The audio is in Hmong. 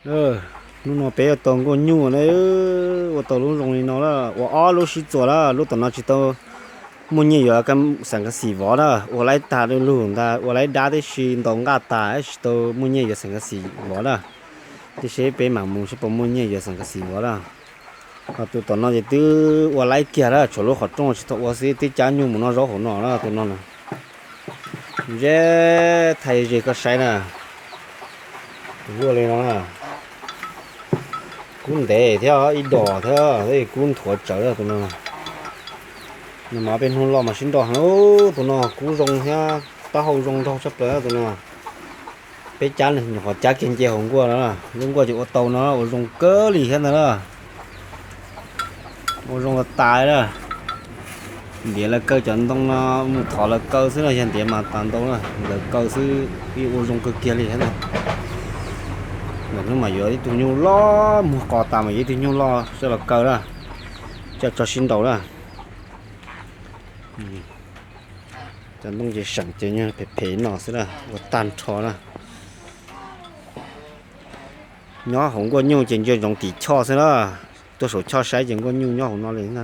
Hnub no peb ua tau nkuaj nyuj na, ua tau lub zoo li no na, ua ob lub sib txuas na, lub tom no tsis tau muaj nyiaj yuav xeem kas xim vov na, ua laib tag lug ntag, ua laib dab tib si ntaus nqaj tas tsis tau muaj nyiaj yuav xeem kas xim vov na. Tib si peb mam mus seb puas muaj nyiaj yuav xeem kas xim vov na. Ho tus tom no ces twb ua laib kiag na, tshuav lub qhov rooj tsis tau ua xwb, twb cab nyuj mus noj zaub hauv no na tus no na. Ze, thaij ze koj saib na. Tus luaj li no na. Kub ntev thiab ib dos thiab, kub nthuav tsawv tus no. Nws mas peb hnub loj mas sib nrau heev, tus no kub zoo thiab, taub hau zoo nraug tshaj plaws tus no. Peb cab nyuam qhuav cab kiag nce hauv nkuaj no, lub nkuaj ces ua tau no ua zoo kawg li thiab ntag na. Ua zoo tas tas na. Ntiav lawv kaw cov ntoo no mus thov lawv kaw xwb na, yog ntiav mas tas ntau na, lawv kaw xwb yeej ua zoo kawg kiag li thiab ntag. Lwm hnub mas yuav ib tug nyuj loj muag qos tas mas yuav ib tug nyuj loj coj los kaw na, coj tso sib nraus na. Cov ntoo ces seem ces phem phem no xwb na, ua tag nrho na. Nyob hauv nkuaj nyuj ces ntsia ntsoov tim choj xwb na. Tuaj saum choj saib ces nkuaj nyuj nyob hauv no li na.